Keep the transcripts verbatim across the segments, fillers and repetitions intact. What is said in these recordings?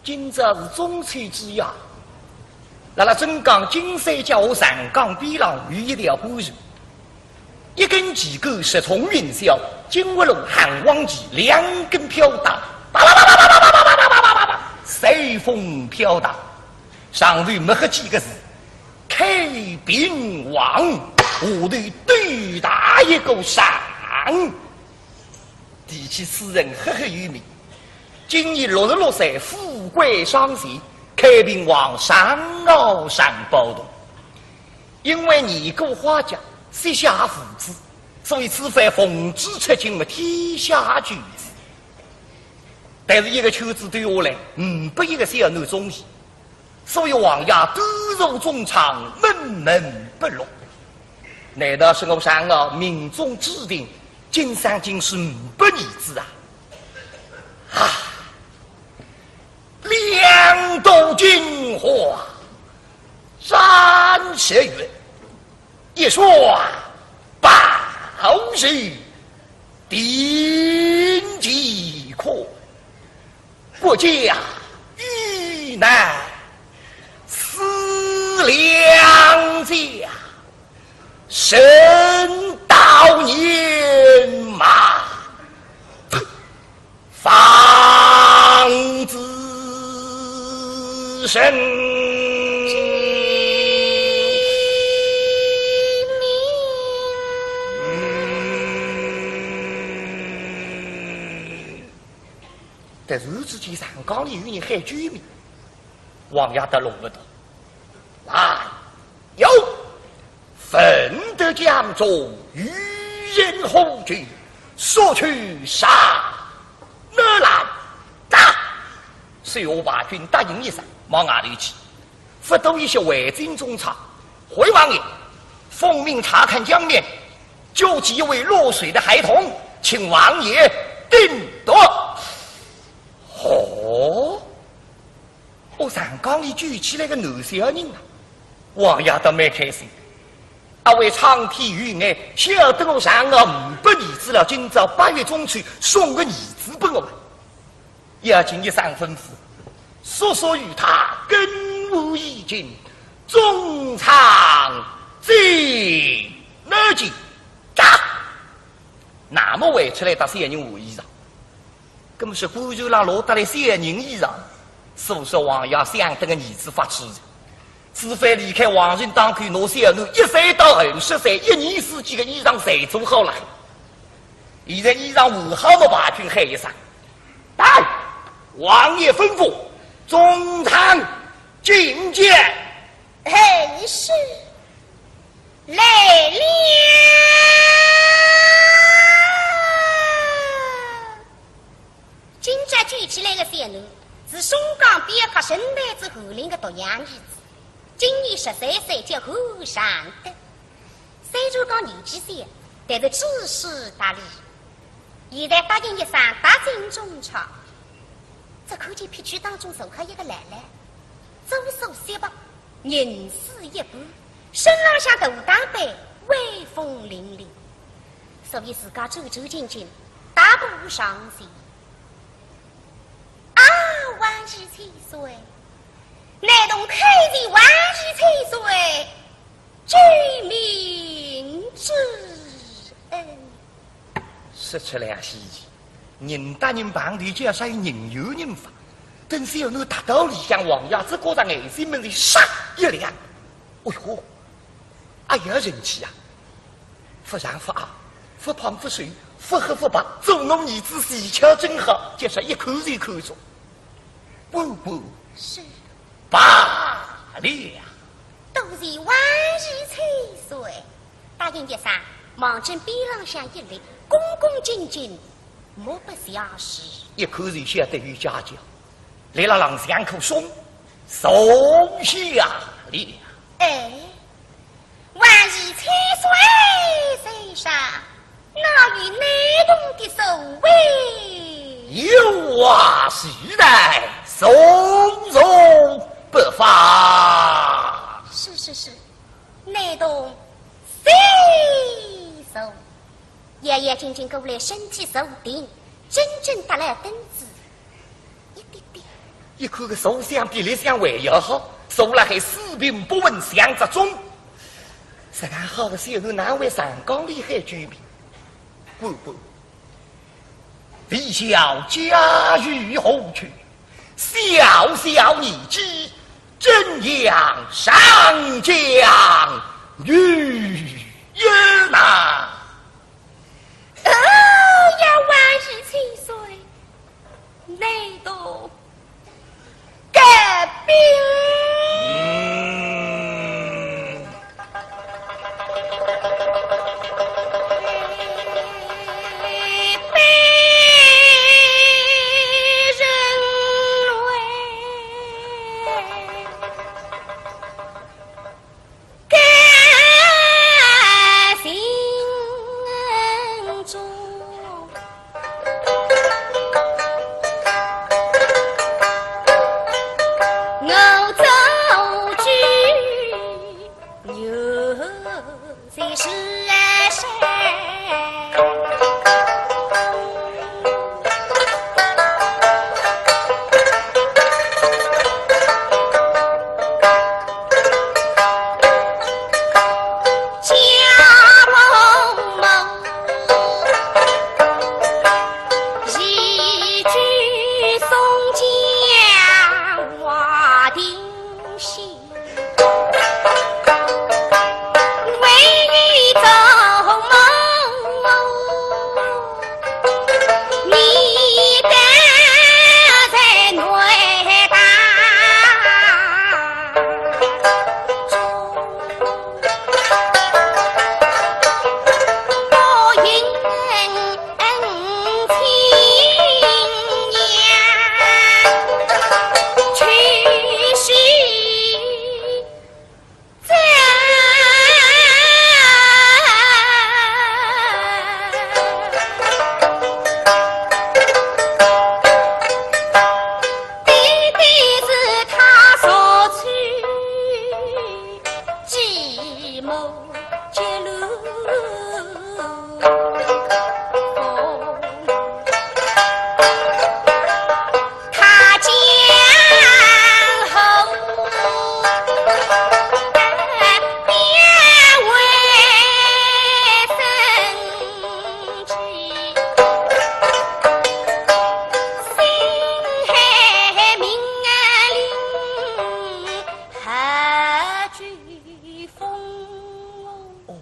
今朝是中秋之夜，辣辣镇江金山脚下长江边浪有一条官船，一根旗杆直冲云霄，金乌龙汉王旗两根飘带，啪啪啪啪啪啪啪啪啪啪啪啪，随风飘荡。上头墨黑几个字：开平王，下头斗大一个常。提起此人赫赫有名， 今年六十六岁，富贵双全，开平王常遨常宝童。因为年过花甲，膝下无子，所以此番奉旨出京么天下求子。但是一个求子对下来，呒不一个小囡中意，所以王爷独坐中舱，闷闷不乐。难道是我常遨命中注定，今生今世呒不儿子啊？ 啊，两度金花展斜月，一双宝手定乾坤，国家危难思良家，人到年迈 方子成。突然之间，长江里有人喊救命，王爷搭弄勿到。来， 有，闻得江中有人呼救，速去查。乃来，打！水陆排军答应一声，往外头去。勿多一歇，回进中舱。回王爷，奉命查看江面，救起一位落水的孩童，请王爷定夺。哦， 哦，长江里救起来个男小人啊，王爷倒蛮开心。啊，为苍天有眼，晓得我常遨呒不儿子了，今朝八月中秋送个儿子拨我。要紧一声吩咐，速速与他更换衣巾，中舱进来。喳！那么回出来搭小人换衣裳。 搿么是官船浪落得来小人衣裳，所以说王爷想得个儿子发痴哉。此番离开皇城当口，拿小囡一岁到二十岁，一年四季个衣裳侪做好了。现在衣裳换好么，排军喊一声：“来，王爷吩咐，中舱觐见。”哎，是。 来了。今朝救起来个小囡，是松江边客神台子侯林个独养儿子，今年十三岁，叫侯尚德。虽然讲年纪小，但是知书达理。 现在答应一声，踏进中舱，只看见撇曲当中坐好一个老老，左手雪白，银丝一般，身浪向大打扮，威风凛凛。所以自家走走近近，大步上前。啊，王爷千岁！难童叩见王爷千岁，救命之恩。 说出来也稀奇，人搭人碰头就要说人有人法，等小囡踏到里向，王爷只觉着眼睛门前唰一亮，哎哟，哎呀，人气啊！勿长勿矮，勿胖勿瘦，勿黑勿白，做我儿子恰巧正好，就说一看就看中。不不，是。罢了。多谢王爷千岁。 答应一声，望准边浪向一立，恭恭敬敬，目不斜视。一看就晓得有家教，立辣浪向一棵松，坐下了。哎，王爷千岁在上，哪有难童的座位？有啊，是在，坐坐不妨。是是是。 难童谢坐。爷爷紧紧过来，身体坐定，真正搭了凳子一点点。一看搿坐相比立相还要好，坐辣海四平八稳相集中。实梗好个小囡哪会上江里海救命？不不，未晓家喻何去，小小年纪，怎样上江遇友呐？哦，要万一千岁，难道 改变。哦，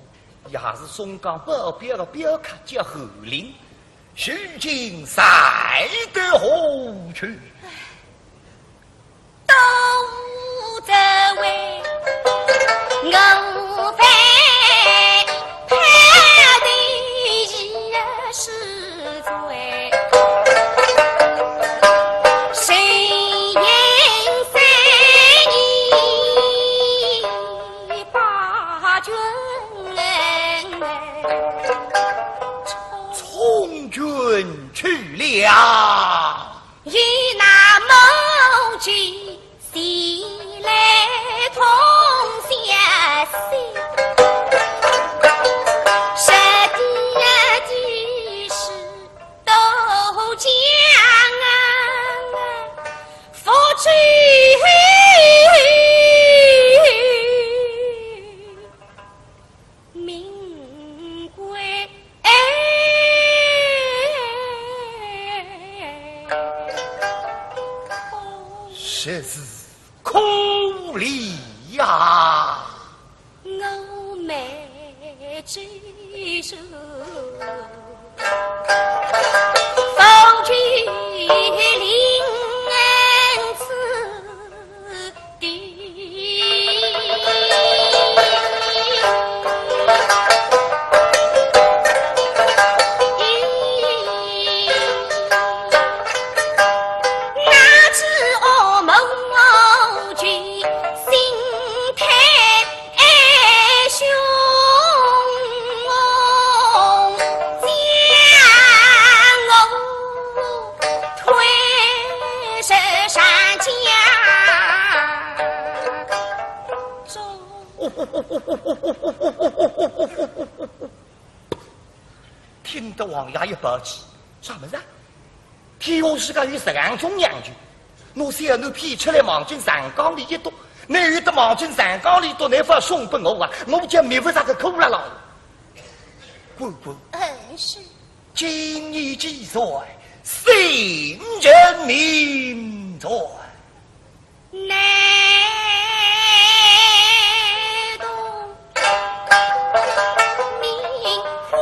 也是松江保镖个镖客叫侯林，如今在得何处？充军去了。实是可怜呀！ 听得王爷一暴气，啥物事啊？天下世界有实梗种娘舅，拿小囡骗出来望进长江里一丢，倷有得望进长江里丢，倷勿送拨我啊，我叫觅勿着个苦了咯。官官，嗯，是。今年几岁？姓甚名谁？ 难懂名副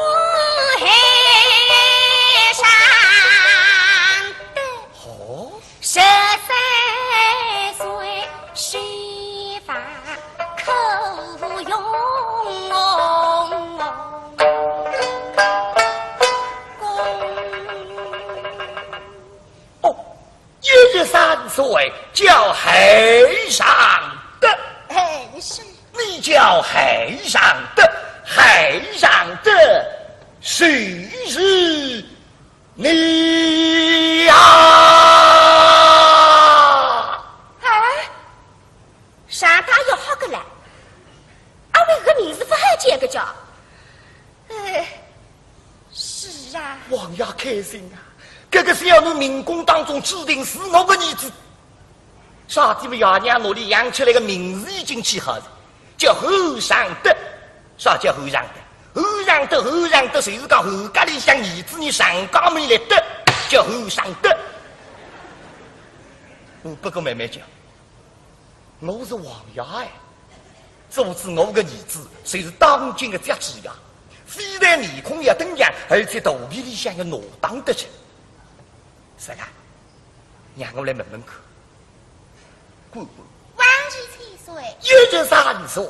海上的。哦？十三岁须发可用。哦， 一十三岁叫海上的。嗯，是。你叫海上的，海上的，谁是你呀？哎，上大要好个了，阿为个名字勿好见个叫。 哎，是啊。王爷开心啊，搿个小囡命宫当中注定是我个儿子。啥体么？爷娘哪里养出来个名字已经起好了，叫侯尚德。啥叫侯尚德？侯尚德，侯尚德，就是讲侯家里向儿子倷上家门来得，叫侯尚德。嗯，不过慢慢叫。 我是王爷哎，做仔我个儿子，就是当今个家主呀，非但面孔要登样，而且肚皮里向要挪荡得去。是啊，让我来问问看。官官，王爷千岁。一十三岁，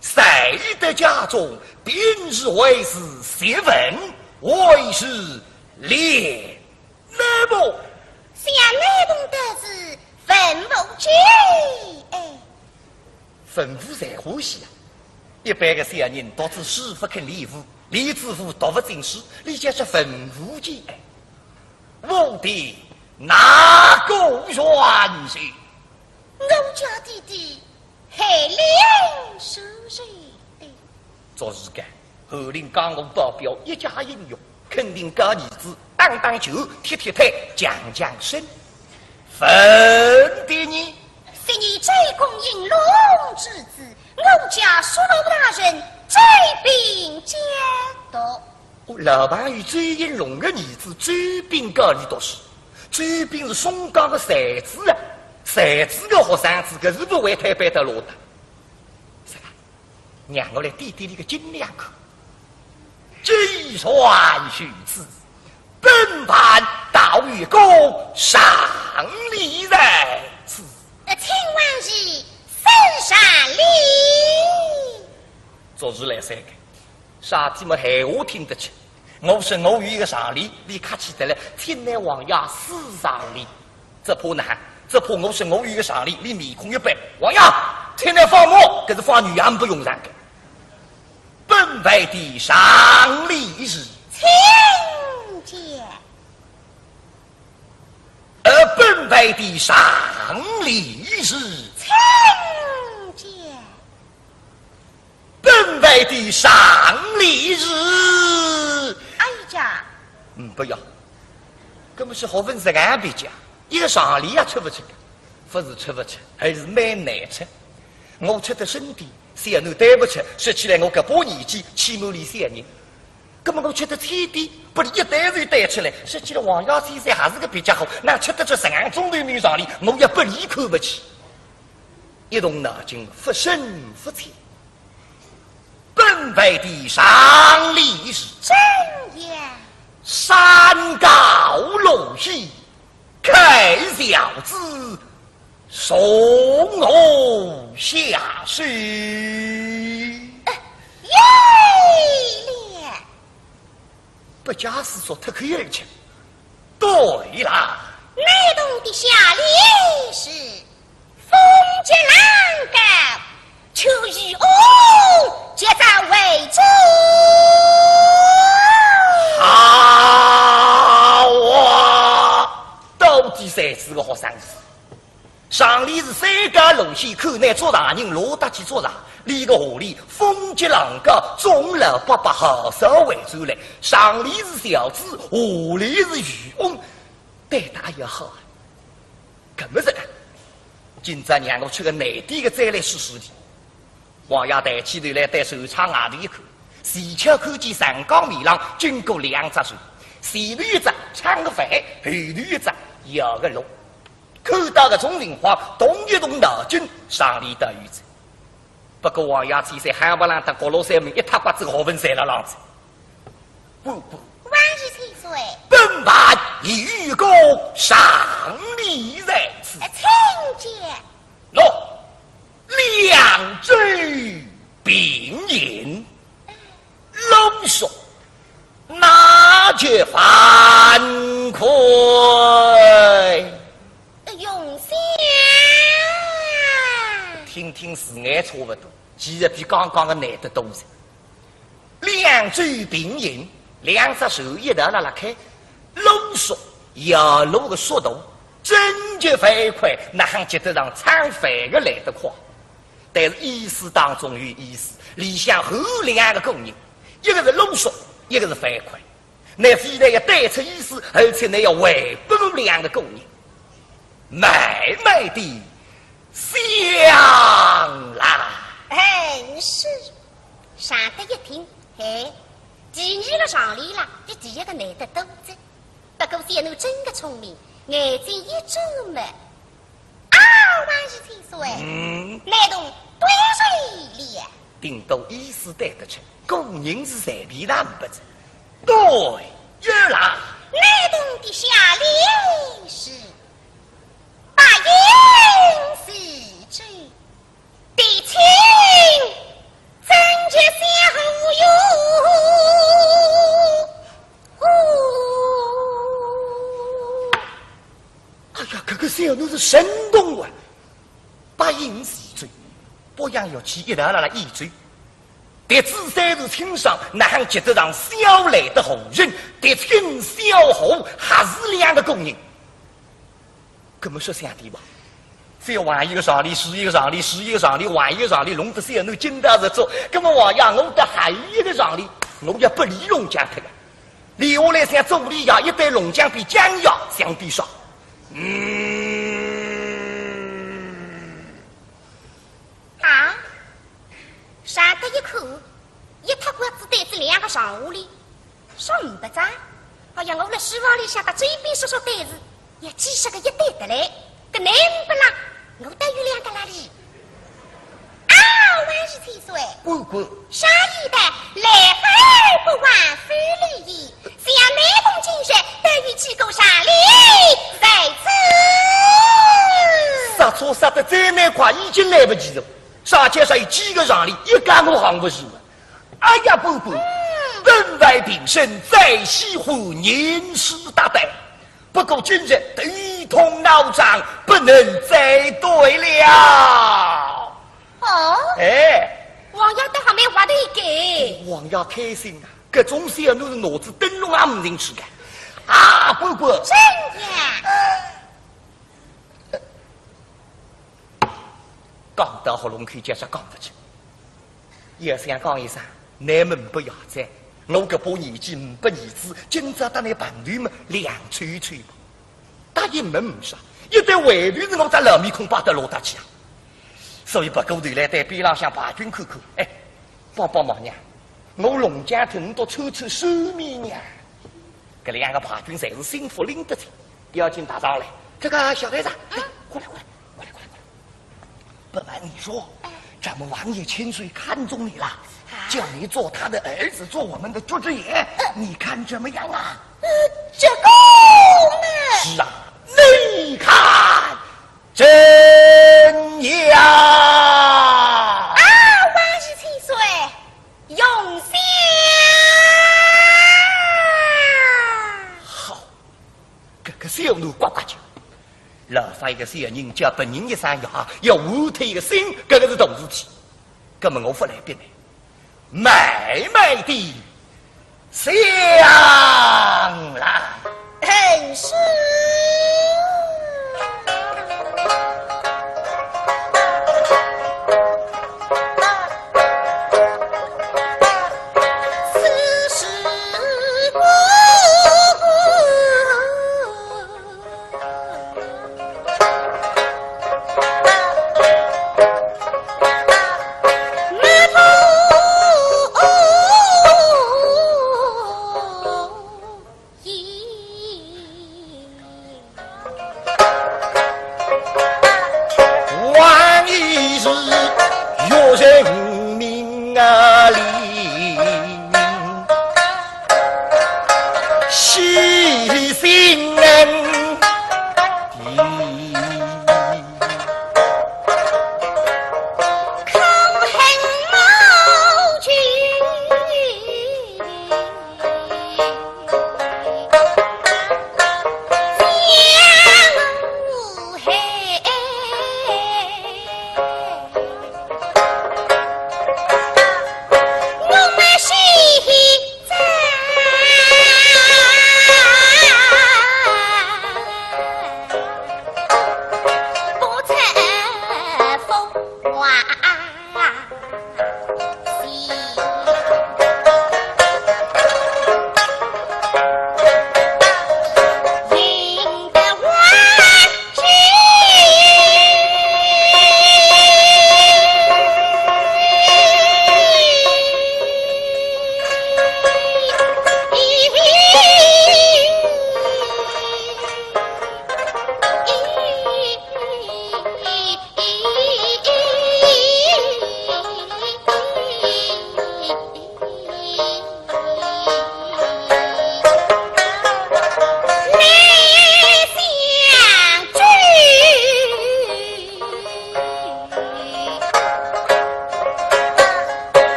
在得家中，平日为是习文，为是练 那么，想那么的是文武皆，哎。文武侪欢喜啊。一般个小人读仔书勿肯练武，练仔武读勿进书，伊叫是文武皆，哎。武的哪个元帅？我家弟弟 海灵书生的。就是个，侯林江湖保镖一家英雄，肯定教儿子打打拳、踢踢腿、强强身。文的呢？昔日周公应龙之子，我家叔父大人周兵监督。 哦，老朋友周应龙个儿子周斌教俚读书，周斌是松江个才子啊，才子个学生子，搿是勿会推扳得落个。是吧？让我来掂掂俚个斤两看。既然如此，本藩倒有个上联在此。呃，请王爷升上联。做事来三个。 啥体么闲话听得清。我说我有一个上联，俚客气得来，请倷王爷赐上联。只怕呢，只怕我说我有一个上联，俚面孔一板，王爷，请倷放马，搿是放牛也勿用场个。本藩的上联是，请讲。呃，本藩的上联是，请讲。 本藩的上联是。哎呀，嗯，不要，搿么是学问是俺别家，一个上联也出勿出个，勿是出勿出，还是蛮难出。我出得深点，小囡对勿出，说起来我搿把年纪，起码俚小人。搿么我出得浅点，拨俚一对就对出来，说起来王爷先生还是个别家伙，哪出得出实梗中头面上联，我也拨俚看勿起。 一动脑筋，勿深勿浅。本藩的上联是，怎样？山高路险，开轿子送我下山。哎，有了。 不假思索，脱口而出。对啦。难童的下联是：风急浪高，求渔翁接招回转。好啊，到底才子个好上司。 上联是山高路险，看倷捉大人落得去捉着，俚个下联风急浪高，众老伯伯好少回转来。上联是轿子，下联是渔翁，对得也好啊。搿么是个，今朝让我出个难点个再来试试你。王爷抬起头来对船舱外头一看，恰巧看见长江面浪经过两只船，前头一只撑个帆，后头一只摇个橹。看到搿种情况，动一动脑筋，上里搭有哉。不过王爷千岁还勿让搭角落山门一塌刮子个学问侪辣浪哉。不不，王爷千岁，本藩有个上联在此。呃，请讲。喏，两舟并行，橹速，那及帆快。呃，用心。听听是眼差勿多，其实比刚刚个难得多哉。 两舟并行，两只船一道辣辣开，橹速，摇橹个速度，真急帆快，哪哼及得上撑帆个来得快？但是意思当中有意思，里向有两个古人，一个是橹速，一个是帆快。 乃非但要对出意思，而且乃要还拨我两个古人，慢慢地想啦。哎，是。常德一听，哎，第二个上联啦，比第一个难得多哉。不过小奴真个聪明，眼睛一眨么， 啊，王爷千岁，嗯。难童对上了。顶多意思对得出，古人是随便哪哼勿着。对，有啦。难童的下联是：八音齐奏，笛清真绝相呼哟。 哎呀，搿个小奴是神童啊！八音齐奏，八样乐器一道辣辣演奏。笛子虽是清爽，哪哼及得上箫来得和顺，笛清箫和还是两个古人。搿么说相对吧，只要换一个上联，是一个上联，是一个上联，换一个上联，弄得小奴劲道十足。搿么王爷，我搭还有一个上联，我要拨俚弄僵脱个。 留下来像左联呀，一对弄僵比僵呀，相比上。嗯。啊，常德一看，一塌刮子对仔两个上联，说呒不哉。哎呀，我辣书房里向搭周边说说对子， 也几十个一对得来，搿难呒不啦，我倒有两个啦哩。啊，王爷千岁，滚滚。常言道，来而不往非礼也，想难童今日倒有几个上联在此。刹车刹得再难快，已经来不及了。啥叫啥有几个上联，一家我扛勿住了。 哎呀，不不，嗯。本王平生最喜欢吟诗答对，不过今日头痛脑胀，不能再对了。哦？哎。王爷倒还蛮滑头个。王爷开心啊，搿种小奴是脑子灯笼也没进去个。啊，不不。真的？讲到喉咙口，就是讲勿出。 也想讲一声，倷们勿要哉，我搿把年纪呒不儿子，今朝搭倷碰头么，两凑凑吧。答应么呒啥，一旦回头是我只老面孔摆到哪搭去啊？所以别过头来对边浪向排军看看，哎，帮帮忙呀，我弄僵脱倷笃凑凑手面呀。搿两个排军侪是心腹领得清，要紧踏上来，这个小孩子，哎，过来过来，过来过来过来。 本王你说，哎。咱们王爷千岁看中你了，啊？叫你做他的儿子，做我们的主子爷，呃。你看怎么样啊？呃，这个嘛。是啊，你看怎样？啊，王爷千岁，用心。好，搿个小奴呱呱叫。 老法一个小人叫别人一声爷，要换脱一个心，搿个是大事体。搿么我勿来逼倷，慢慢地想啦。很是。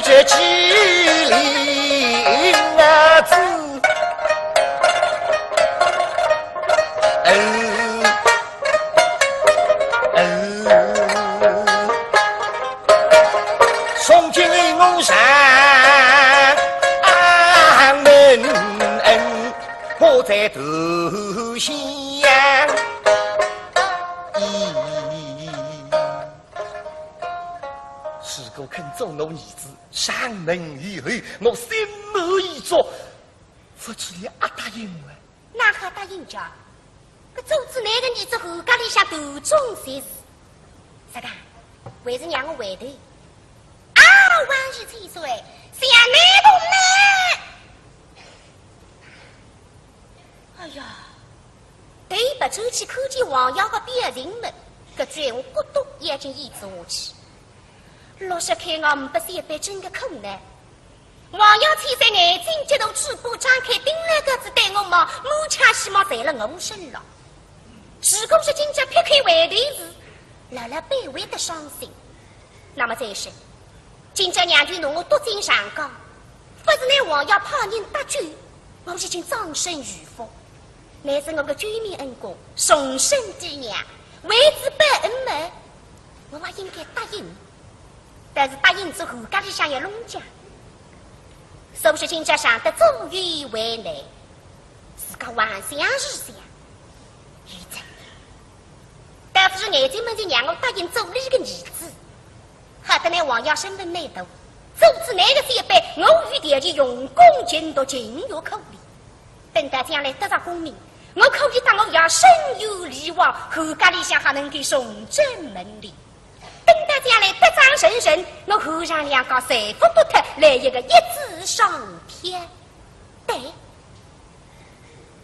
这麒麟啊子，嗯，嗯，从今我上门，我在投降。咦，如果肯做我儿子， 上门以后，我心满意足，勿知伊阿答应我。哪哈答应介？搿做仔倷个儿子，后家里向头中三事。啥个？还是让我回头。啊，王爷千岁，想难动呢。哎呀，对勿转去看见王爷个表情么，搿句闲话咕嘟眼睛咽仔下去。 陆少卿，我呒不三板真个苦恼。王爷千岁眼睛激大，嘴巴张开，盯牢个子对我望，满腔希望侪辣我身浪。如果是今朝撇开回头是，老老板会得伤心。那么再说，今朝娘舅拿我捉进长江，勿是倷王爷派人搭救，我已经葬身鱼腹。倷是我个救命恩公，终身爹娘，为仔报恩么，我也应该答应。 但是答应仔后家里向要弄僵，是勿是今朝想得左右为难？自家横想竖想，现在倒勿如眼睛门前让我答应做俚个儿子，好得倷王爷身份蛮大，做仔倷个小辈，我有条件用功勤读，情有可原。等到将来得着功名，我可以搭我爷深游历往，后家里向还能够重振门第。 等到将来得掌门人，我后上两家侪勿脱，来一个一子双全。对。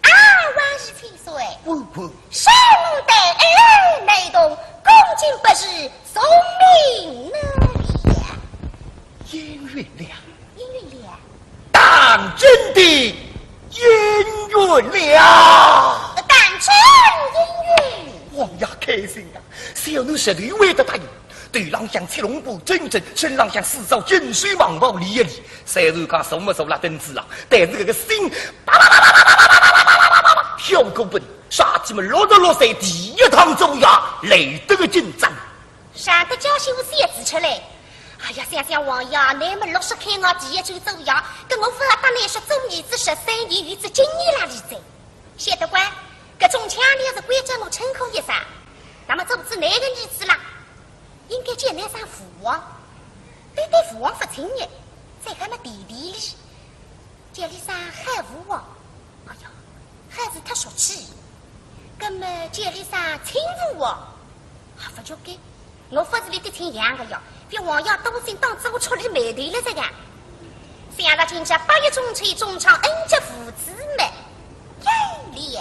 啊，王爷千岁，嗯嗯。圣母待恩雷动，恭敬不如从命了。应允了。应允了。 当真的应允了。当真应允。王爷开心啊，小囡实头会得答应，头浪向七龙珠真正，身浪向四爪金丝蟒袍理一理。虽然讲坐么坐辣凳子浪，但是搿个心啪啪啪啪啪啪啪啪啪啪啪啪跳个奔，啥体么六十六岁第一趟做爷，来得个紧张。 上得叫醒我小子出来。哎呀，想想王爷，乃末六十开外第一桩做爷，搿我勿要搭倷说做儿子十三年，有只经验辣里哉。晓得啘，搿种腔调是关照我称呼一声。那么做仔倷个儿子啦，应该叫倷声父王。对对，父王勿亲热，再喊么弟弟哩。 叫俚声海父王。哎呀，海是太俗气。葛么叫俚声亲父王，还勿叫该。我勿是俚的亲养个呀，别王爷多心，当仔我触俚霉头了这个。想到今朝八月中秋，中堂恩接父子么，有理。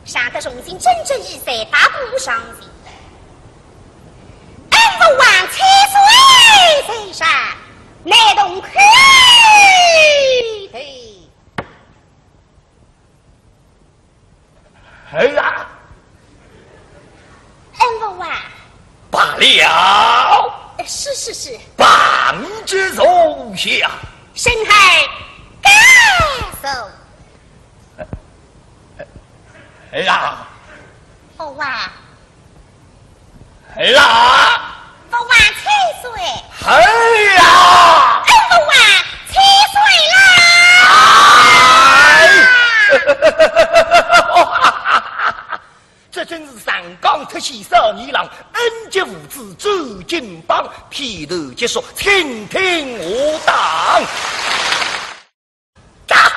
上得重新真正以在大步上行。恩父王千岁在上，难动口头。 儿啊！恩父啊！罢了。呃，是，是，是。旁之坐下。深而告诉。儿啊！父王。 儿啊！父王千岁。儿啊！恩父王千岁啦！哎！这真是上港脱险少年郎，恩接父子走金榜，片段结束，请听下档。 嘎！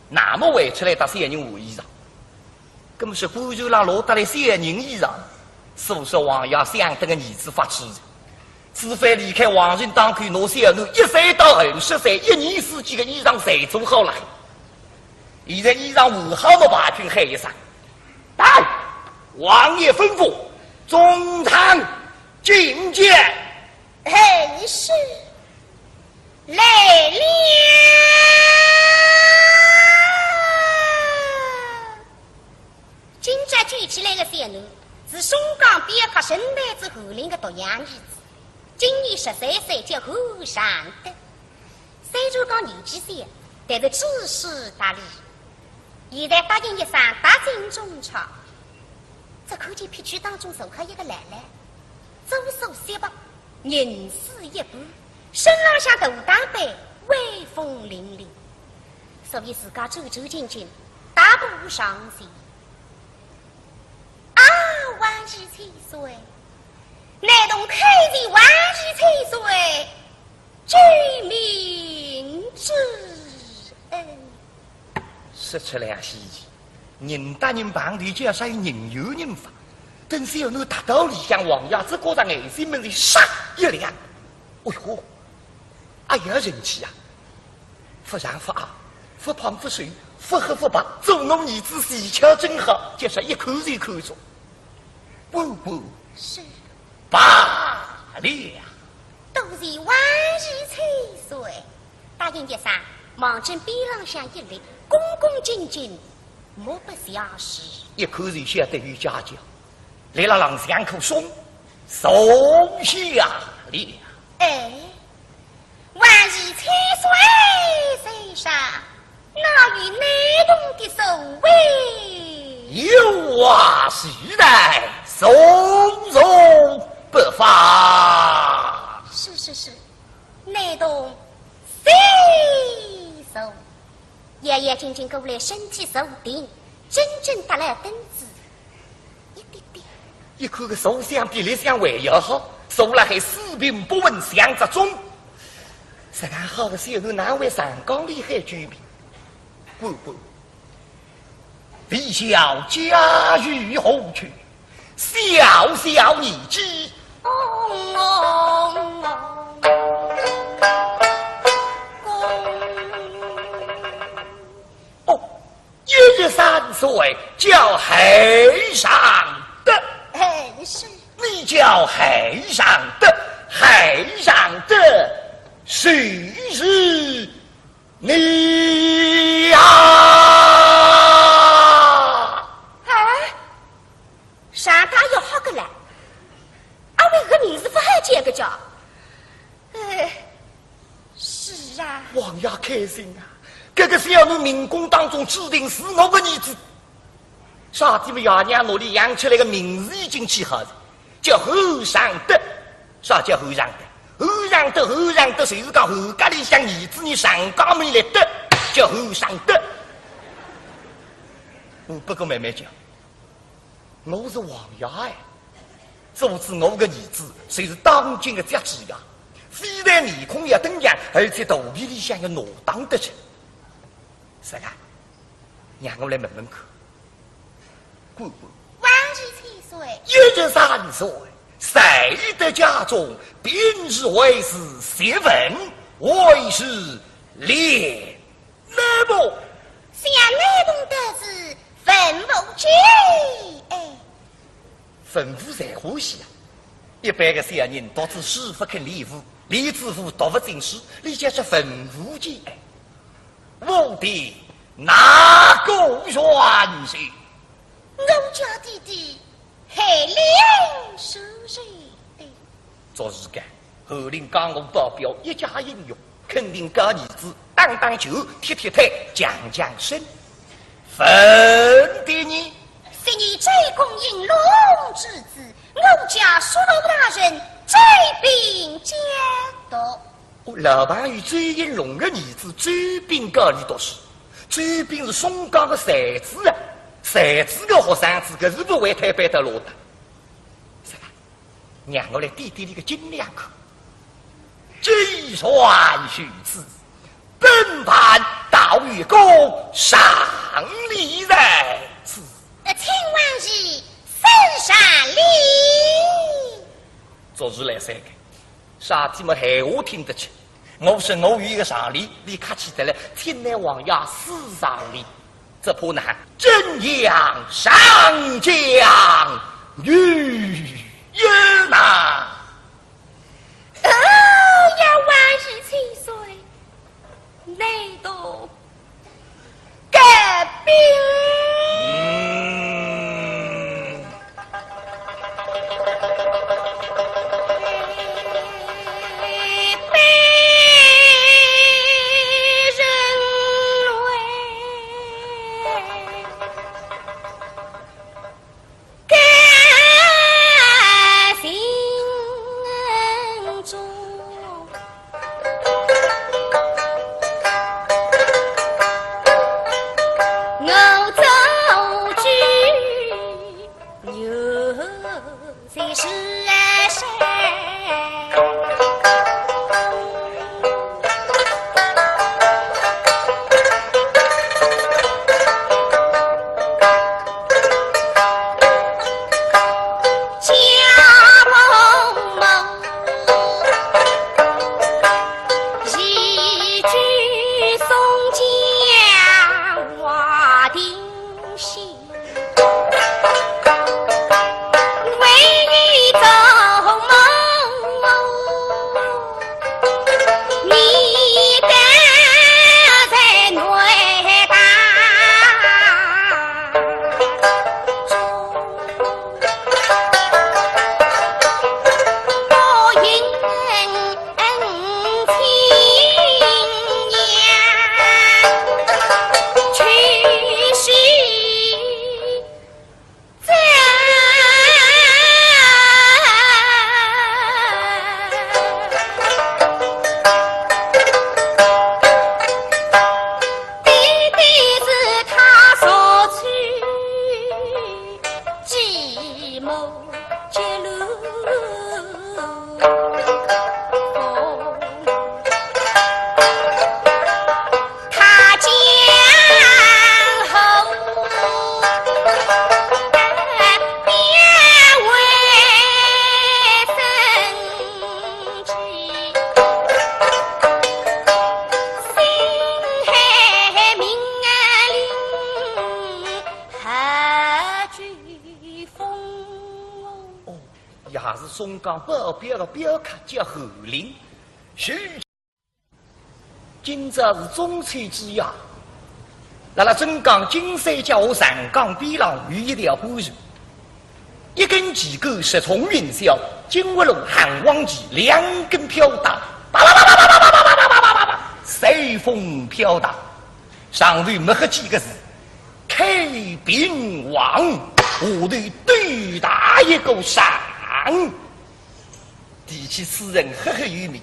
那么回出来搭小人换衣裳，搿么是官船浪落得来小人衣裳，所说王爷想得个儿子发痴，自从离开皇城当口拿小囡一岁到二十岁，一年四季个衣裳侪做好了。现在衣裳换好么，排军喊一声：“到！王爷吩咐，中堂觐见。” 哎，是，来了。今朝救起来个小囡，是松江边客沈台子侯林个独养儿子，今年十三岁，叫侯尚德。虽然讲年纪小，但是知书达理。现在答应一声，踏进中舱，只看见皮区当中坐好一个老老，左手雪白，银丝一般，身浪向大打扮，威风凛凛。所以自家走走近近，大步上前。啊，王爷千岁！ 难童叩见王爷千岁，救命之恩。说出来也稀奇，人搭人碰头就要说人有人法，等小囡踏到里向，王爷只觉着眼睛门前唰一亮，哎哟，哎呀，人气啊！ 勿长勿矮，勿胖勿瘦，勿黑勿白，做我儿子恰巧正好，就是一看就看中。官官，是。罢了。多谢王爷千岁。答应一声，望准边浪向一立，恭恭敬敬，目不斜视。一看就晓得有家教，立辣浪向可松，坐下了。哎， 王爷千岁在上，哪有难童的座位？有啊，是在，坐坐不妨。是，是，是，难童谢坐。 爷爷紧紧过来，身体坐定，真正搭了凳子一点点。一看个坐相比立相还要好，坐了还四平八稳，像只钟。实梗好个小囡哪会上讲厉害救命？官官，未晓家喻何去？ 小小年纪。哦，一十三岁叫侯尚德。哎，是。你叫侯尚德，侯尚德就是你呀。哎， 上大学好个来，阿为个名字勿好叫个叫？哎，是啊。王爷开心啊，搿个小囡命宫当中注定是我个儿子。啥体么爷娘哪里养出来个名字已经起好了，叫侯尚德。啥叫侯尚德？侯尚德，侯尚德，就是讲侯家里向儿子你上家门来得，叫侯尚德。我不过慢慢叫。 我是王爷哎，做仔我个儿子，就是当今个家主呀，非但面孔要登样，而且肚皮里向要挪荡得去。是啊，让我来问问看。官官。王爷千岁。一十三岁，在得家中，平日为是习文，为是练 那么，想难童的是文武全，哎。文武侪欢喜啊。一般个小人读仔书勿肯练武，练仔武读勿进书，伊叫是文武全，哎。武的哪个元帅？我家弟弟 海灵书生的。做事干，侯林讲我保镖一家英雄，肯定教儿子打打球、踢踢腿、强强身。文的呢？昔日周公应龙之子，我家叔老大人周斌监督。 哦，老朋友周应龙个儿子周斌教俚读书，周斌是松江个才子啊，才子个学生子，搿是勿会推扳得落个。是吧？让我来掂掂俚个斤两看。既然如此，本藩倒有个上联在此。呃，请王爷送上联。做事来三个。 啥体么闲话听得清。我说我有一个上联，俚客气得来，请倷王爷赐上联。只怕呢，真要上将于人呐。哦呀，王爷千岁，难童 革命。嗯。也是松江北边个镖客叫侯林。是。今朝是中秋之夜，辣辣镇江金山脚下长江边浪有一条官船，一根旗杆直冲云霄，金乌龙汉王旗两根飘带，啪啪啪啪啪啪啪啪啪啪啪啪，随风飘荡。上头墨黑几个字：开平王，下头斗大一个常。 提起此人赫赫有名，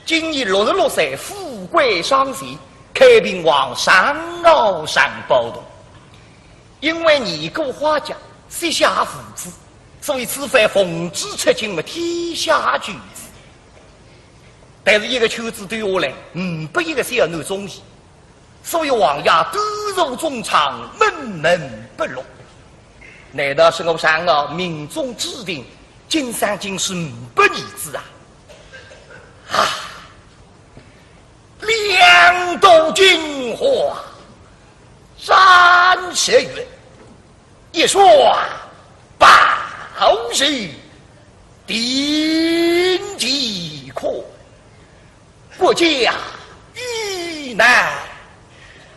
今年六十六岁，富贵双全，开平王常遨常宝童。因为年过花甲，膝下无子，所以此番奉旨出京，么天下求子。但是一个求子对下来，呒不一个小囡中意。 所以王爷独坐中舱，闷闷不乐。难道是我常遨命中注定，今生今世呒不儿子啊？啊！两度金花展斜月，一双宝手定乾坤。 国家危难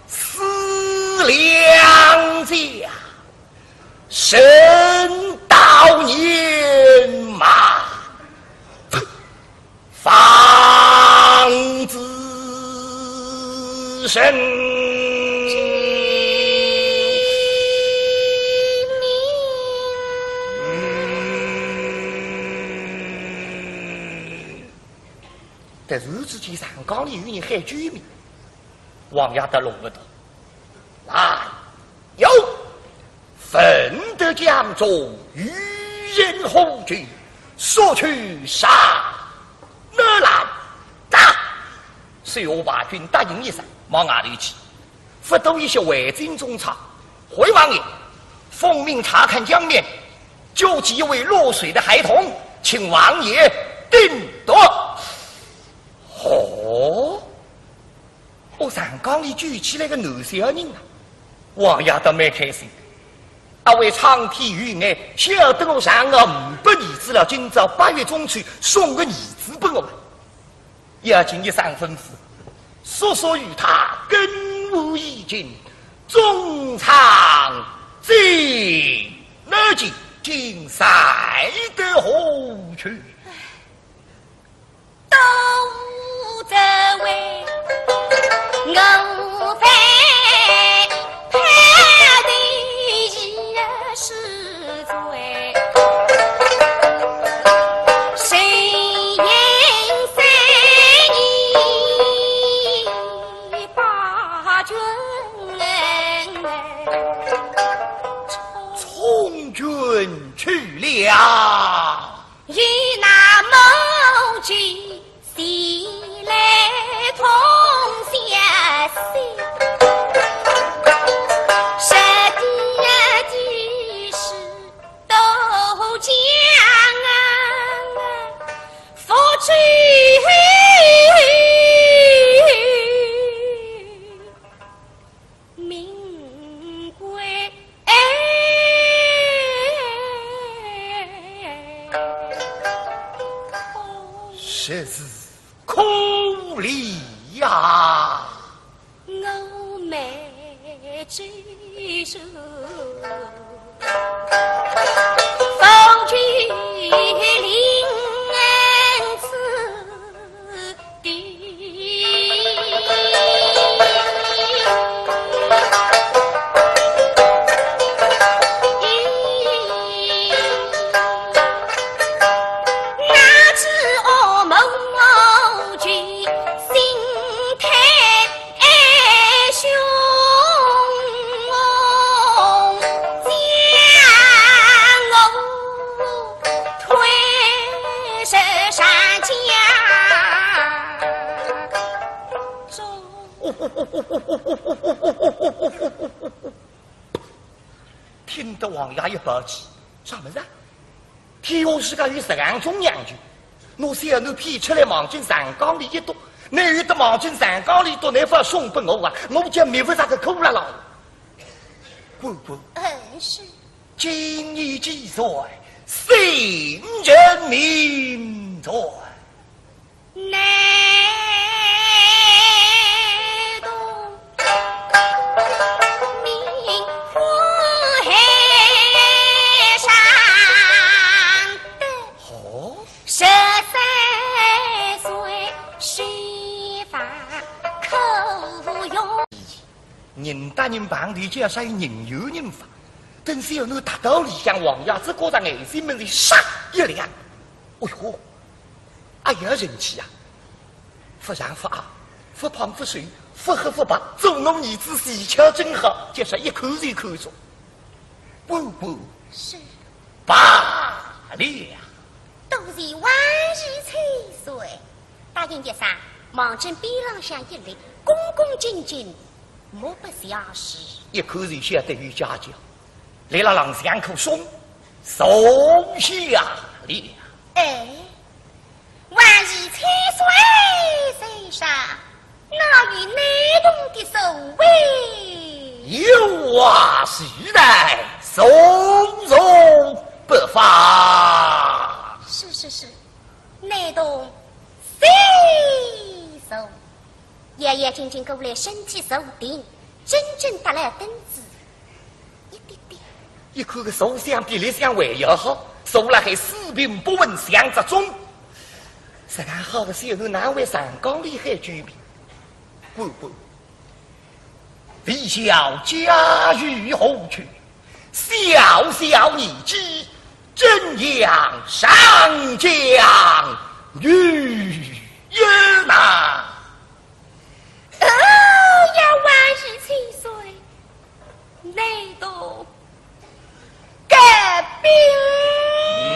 思良家，人到年迈方知身。 突然之间，长江里有人喊救命，王爷搭弄勿懂。来，有，闻得江中有人呼救，速去上南来。答。水陆大军答应一声，往外头去。 勿多一歇，回进中舱。回王爷，奉命查看江面，救起一位落水的孩童，请王爷定夺。哦，哦，长江里救起来个男小人啊，王爷倒蛮开心。啊，为苍天有眼，晓得我常遨呒不儿子了，今朝八月中秋送个儿子拨我。 要紧一声吩咐，速速与他更换衣巾，中舱进。那进，进赛得何去？都这位我非派的也是 从军去了。呀，与那母亲前来通消息，说的地事都讲啊，父亲命归。 实是可怜呀。我妹之说，夫君临此 听得王爷一暴气，啥物事啊？天下世界有实梗种娘舅，拿小囡骗出来望进长江里一丢，倷有得望进长江里丢，倷勿送拨我啊，我就觅勿着个苦了咯。官官，嗯，是。今年几岁？姓甚名谁？ 难童名唤海上德。哦。十三岁，须发科举。人搭人碰头就要说有人缘人法，等小囡踏到里向，王爷只觉着眼睛门前唰一亮。哎哟， 哎呀，人气啊！勿长勿矮，勿胖勿瘦，勿黑勿白，做我儿子恰巧正好，就说一看就看中。官官，是。罢了。多谢王爷千岁。答应一声，望准边浪向一立，恭恭敬敬，目不斜视。一看就晓得有家教。 来了，让相公送，送下了。哎，王爷千岁在上，哪有难童的座位？有话须谈，速速不发。是是是，难童谢座。 爷爷紧紧过来，身体坐定，真正搭了凳子一点点。一看个坐相比立相还要好，坐了还四平八稳，像只钟。实梗好个小囡哪会上讲厉害句名？官官，你小家喻户晓，小小年纪，怎样上讲于人呐？ 哦呀，王爷千岁，难童个病。嗯。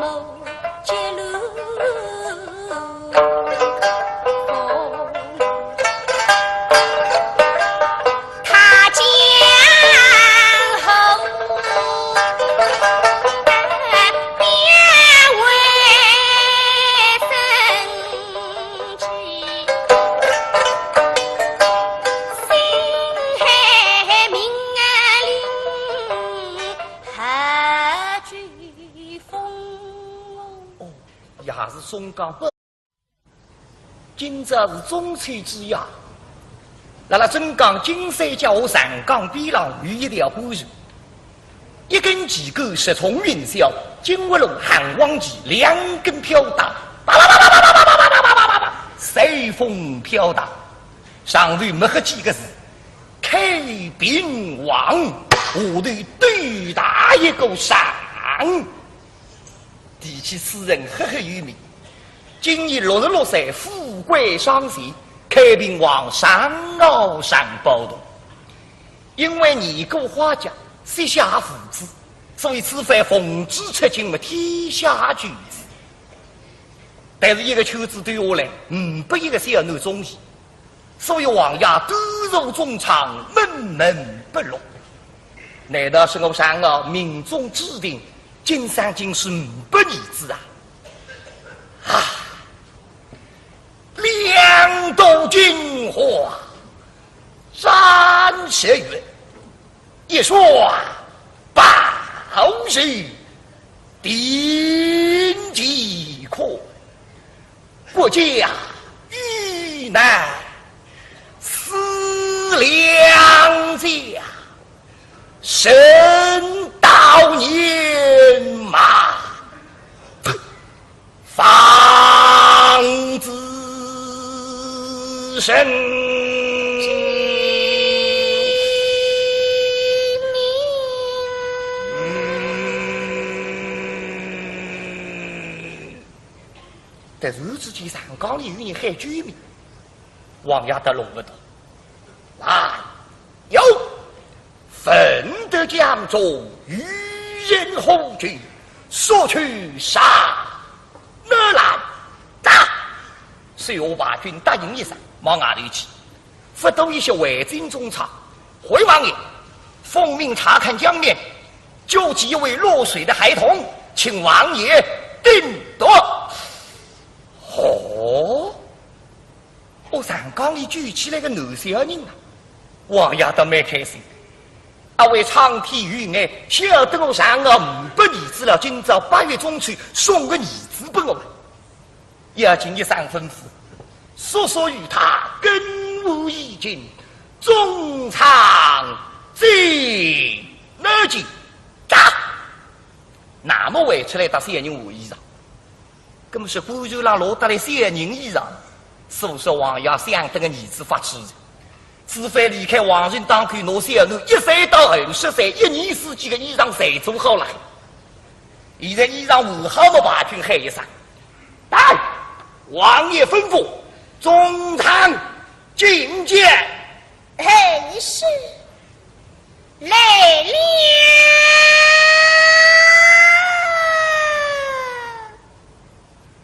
哦，也是松江北。今朝是中秋之夜，辣辣镇江金山脚下长江边浪有一条官船，一根旗杆直冲云霄，金乌龙汉王旗两根飘带，叭叭叭叭叭叭叭叭叭叭叭，随风飘荡。上头墨黑几个字：开平王，下头斗大一个常。 提起此人赫赫有名，今年六十六岁，富贵双全，开平王常遨常宝童。因为年过花甲，膝下无子，所以此番奉旨出京，么天下求子。但是一个求子对下来，呒不一个小囡中意。 所以王爷独坐中舱，闷闷不乐。难道是我常遨命中注定，今生今世呒不儿子啊？啊！两度金花斩十月，一双宝剑定乾坤。 国家危难思良家，人到年迈方知身。但是只见长江里有人喊救命，王爷倒弄勿懂。来，有，闻得江中有人呼救，速去查。乃来，打！随后排军答应一声，往外头去。 勿多一歇，回进中舱。回王爷，奉命查看江面，救起一位落水的孩童，请王爷定夺。哦，哦，长江里救起来个男小人啊，王爷倒蛮开心。阿会苍天有眼，晓得我常遨呒不儿子了，今朝八月中秋送个儿子拨我。 要紧一声吩咐，速速与他更换衣巾，中舱进。拿去，打！那么回出来搭小人换衣裳，搿么是官船浪落得来小人衣裳，是勿是王爷想得个儿子发痴？此番离开皇城当口，拿小囡一岁到二十岁，一年四季个衣裳侪做好了。现在衣裳换好么，排军喊一声， 来，王爷吩咐，中舱觐见。哎，是，来了。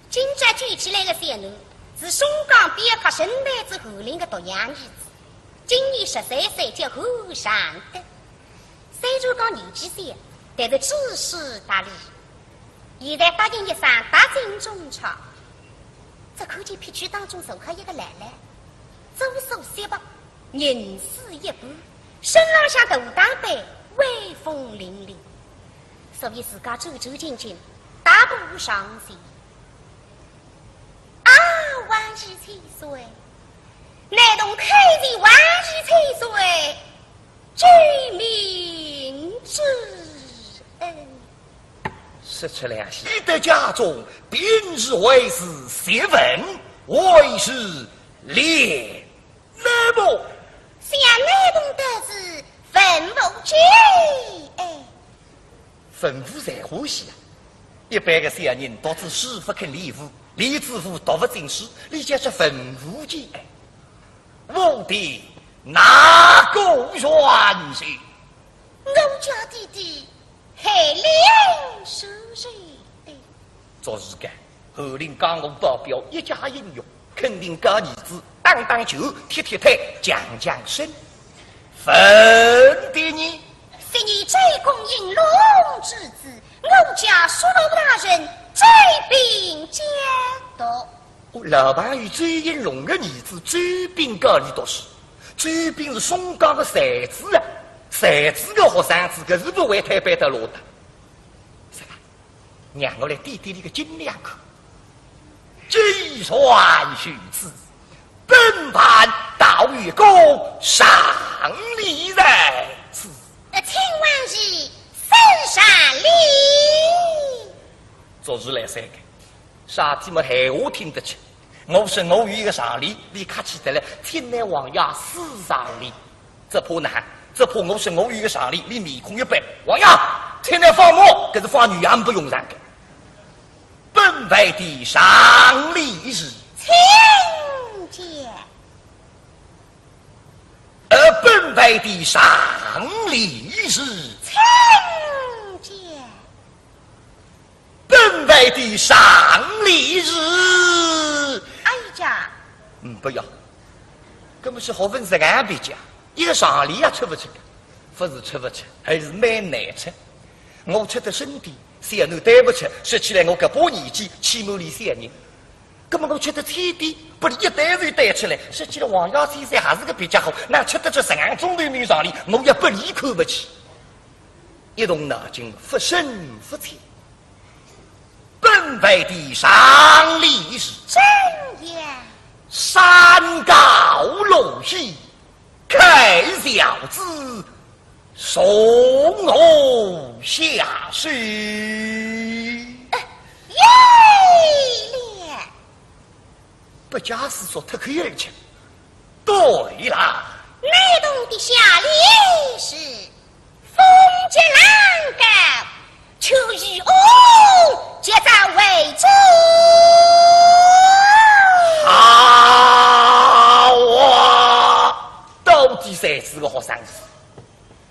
今朝救起来个小囡，是松江边客沈台子侯林个独养儿子，今年十三岁，叫侯尚德。 虽然讲年纪小，但是知书达理。现在答应一声，踏进中舱，只看见撇曲当中坐好一个老老，左手雪白，银丝一般，身浪向大打扮，威风凛凛。所以自家走走近近，大步上前。啊，王爷千岁！难童叩谢王爷千岁！ 救命之恩。说出来啊，喜得家中，平日为是习文，为是练武。想难童得是文武兼，哎。文武侪欢喜啊。一般个小人读仔书勿肯练武，练仔武读勿进书，俚叫是文武兼，哎。 我的哪个元帅？我家弟弟海灵叔叔。哎，做事个，侯林家我保镖一家英雄，肯定教儿子打打拳、踢踢腿、强强身。文帝呢？昔日周公应龙之子，我家叔老大人周秉家督。哦，老朋友周应龙个儿子周秉教俚读书。周秉是松江个才子啊，才子个学生子，搿是勿会推扳得落个。是吧？ 让我来掂掂俚个斤两看。既然如此，本藩倒有个上联在此。呃，请王爷分上联。做事来三个，啥体么闲话听得清。我说我有一个上联，俚客气得来，请倷王爷试上联。 只怕呢，只怕我说我有一个上联，俚面孔一板，王爷，请倷放马，搿是放牛也勿用场个。本藩的上联是，请讲。呃，本藩的上联是，请讲。 本藩的上联是，哎呀，嗯，不要，搿么是学问实梗别讲，一个上联也出勿出个，勿是出勿出，还是蛮难出。我出得深点，小囡对勿出，说起来我搿把年纪，欺瞒俚小人。搿么我出得浅点，拨俚一对就对出来，说起来王爷先生还是个比较好，哪出得出实梗中头面上联，我也拨俚看勿起。一动脑筋，勿深勿浅。 本藩的上联是，怎样？山高路险，开小子，从何下手？哎，有了。 不假思索，脱口而出。对啦。难童的下联是，风急浪高，求渔翁接招为主。好啊，到底才子个学生子。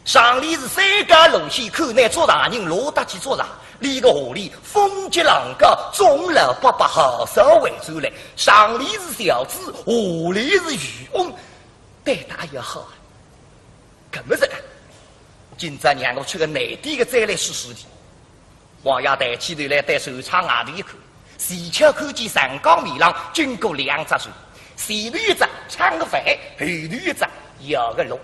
上联是山高路险，看倷捉大人落得去捉着，俚个下联风急浪高，众老伯伯好少回转来。上联是小子，下联是渔翁，对得也好啊。搿么实梗，今朝让我出个难点个再来试试俚。 王爷抬起头来对船舱外头一看，恰巧看见长江面浪经过两只船，前头一只撑个帆，后头一只摇个橹。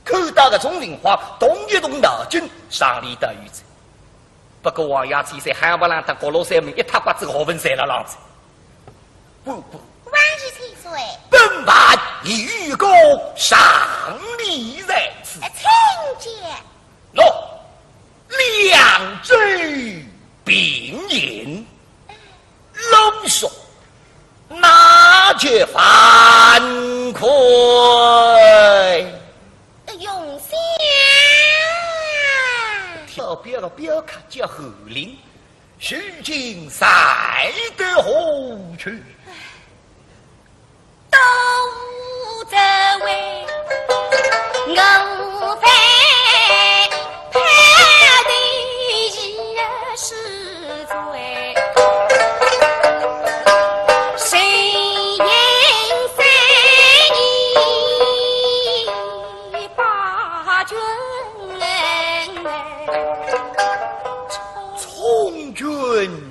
看到搿种情况，动一动脑筋，上联倒有哉。不过王爷千岁还勿让搭角落山门一塌刮子，学问侪辣浪哉。不不，王爷千岁，本藩有个上联在此。呃，请讲。 喏，两舟并行，橹速哪及帆快？用心。跳表个表客叫侯林，如今在得何处？ 都无这位，我非配的也是罪。谁言三年把君冲君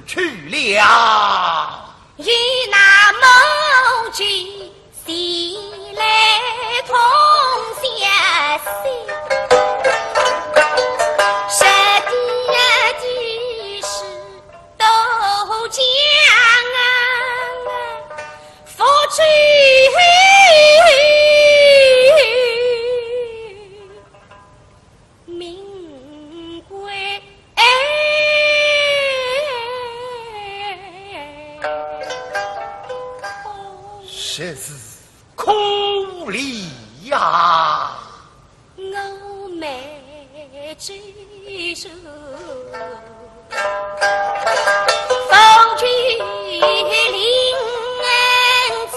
去了。 与那母亲前来通消息，说的的事都讲啊，父亲命归。 实是可怜呀。我妹之人，方君临此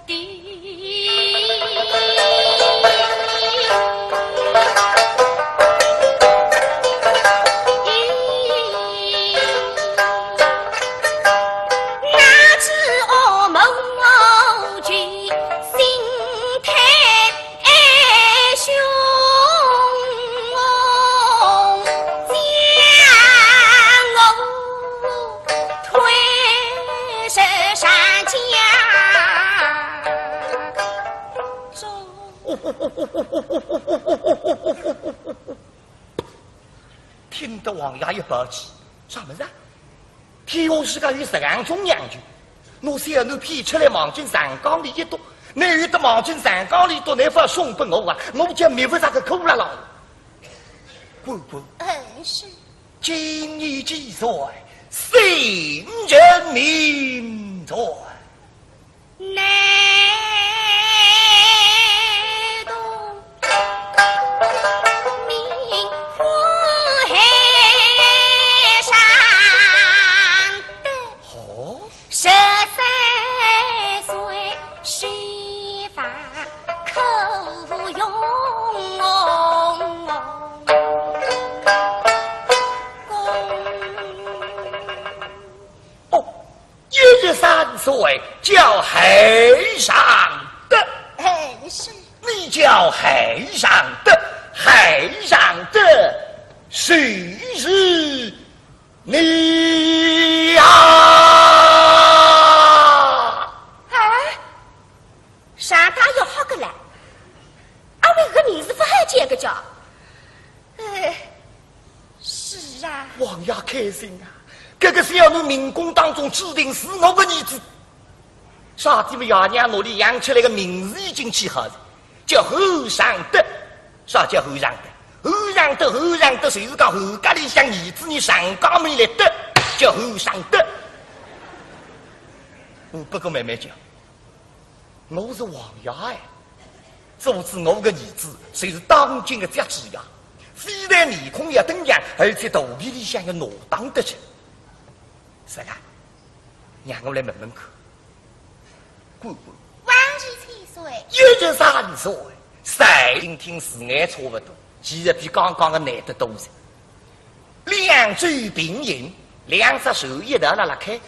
地。听得王爷一暴气，啥物事啊？天下世界有实梗种娘舅，拿小囡骗出来望进长江里一丢，倷有得望进长江里丢，倷勿送拨我啊，我叫觅勿着个苦了咯。官官，嗯，是。今年几岁？姓甚名谁？ 南东名府海上的，哦，十三岁须发可用功。哦， 一十三岁叫海上的，哎，是。你叫海上的，海上的谁是你呀？哎，上大要好个了，阿妹个名字勿好叫个叫。哎， 是啊。王爷开心啊，搿个小囡命宫当中注定是我个儿子。啥地方爷娘哪里养出来个名字已经起好了，叫侯尚德。啥叫侯尚德？侯尚德，侯尚德，就是讲侯家里向儿子你上家门来得，叫侯尚德。我不过慢慢叫。 我是王爷哎，做仔我个儿子，就是当今个家主呀，非但面孔要登样，而且肚皮里向要挪荡得去。是啊，让我来问问看。官官，王爷千岁。一十三岁，赛听听是眼差不多，其实比刚刚个难得多些。 两舟并行，两只船一道辣辣开，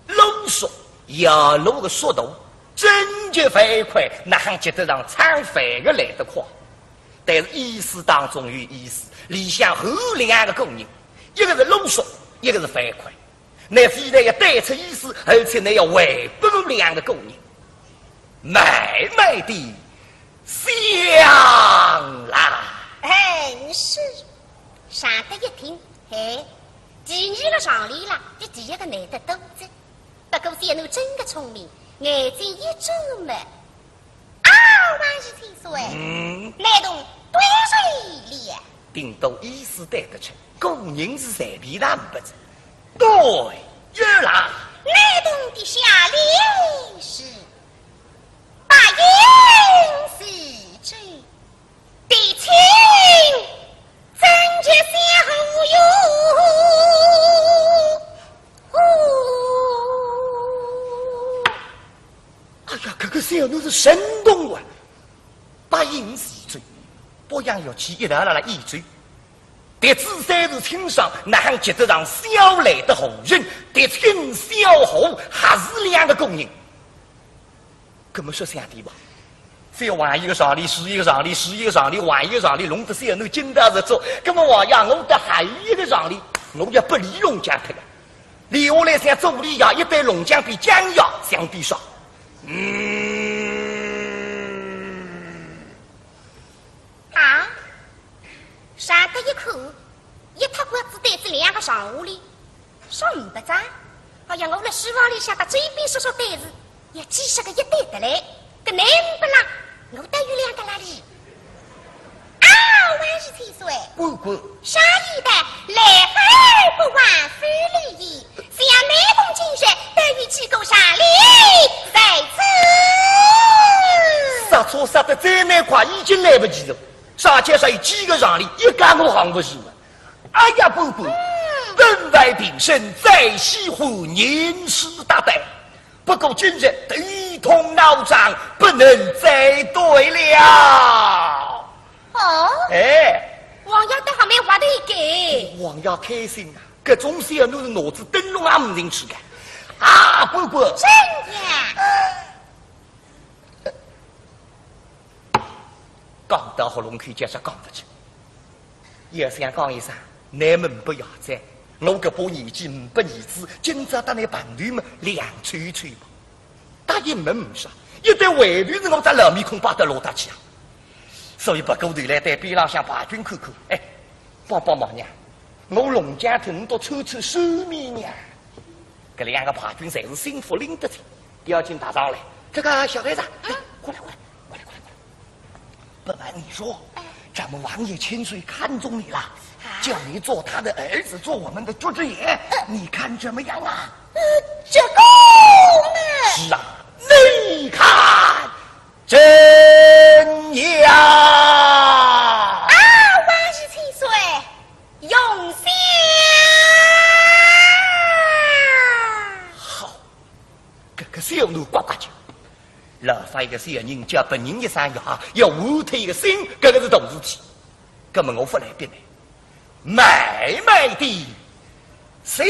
路速要路个速度，真叫帆快，哪哼及得上撑帆个来得快？但是意思当中有意思，里向有两个古人，一个是路速，一个是帆快。倷非但要对出意思，而且倷要还拨我两个古人，慢慢地想啦。哎，是。 尚德一听，嘿，第二个上联啦，比第一个难得多着。不过小囡真个聪明，眼睛一眨么，啊，王爷千岁，嗯。难童对上了。顶多意思对得出，古人是随便哪哼勿着。对，有啦。难童的下联是八音齐奏。 提亲，怎及相和哟？哎呀，搿个小囡是神童啊！八音齐奏，八样乐器一道辣辣演奏。笛子三弦清爽，哪哼及得上箫来得好听？提亲相和还是两个古人。 搿么说相对吧，再换一个上联，是一个上联，是一个上联，换一个上联，弄得小囡劲道十足。搿么王爷，我搭还有一个上联，我要拨俚弄僵脱个。俚下来像做俚爷，一对弄僵比僵爷相比爽。嗯。 啊？尚德一看，一塌刮子对仔两个上下联，说呒不哉。哎呀，我辣书房里向搭周边说说对子，也几十个一对得来，搿能勿啦？我倒有两个啦哩。啊，王爷千岁，官官。啥意思？来而不往非礼也。 想难童今日得有几个上联在此。刹车刹得再难快，已经来不及了。啥叫啥有几个上联，一家我扛勿住了。哎呀，官官，嗯。本王平生最喜欢吟诗答对，不过今日头痛脑胀，不能再对了。哦，哎，王爷倒还蛮滑头个。王爷开心啊。 搿种小囡是脑子登龙也呒进去个。啊，官官。怎样？讲到喉咙口，叫啥讲勿出。也想讲一声，难末呒不爷哉，我搿把年纪呒不儿子，今朝搭倷碰头么，两凑凑吧。答应么呒啥，一旦回头是我只老面孔摆到哪搭去啊？所以别过头来对边浪向排军看看，哎，帮帮忙呀，我弄僵脱，侬倒出出手面呀。搿两个排军侪是心腹拎得清，要紧踏上来。这个小孩子，哎，过来，过来，过来，过来，过来。本来你说，哎，咱们王爷千岁看中你了，啊，叫你做他的儿子，做我们的主子爷，你看怎么样啊？呃，这个嘛，是啊，你看怎样？啊，王爷千岁，用心。好，搿个小囡呱呱叫，老法一个小人叫别人一声爷，要换脱一个姓，搿个是大事体。搿么我勿来逼你，慢慢地想。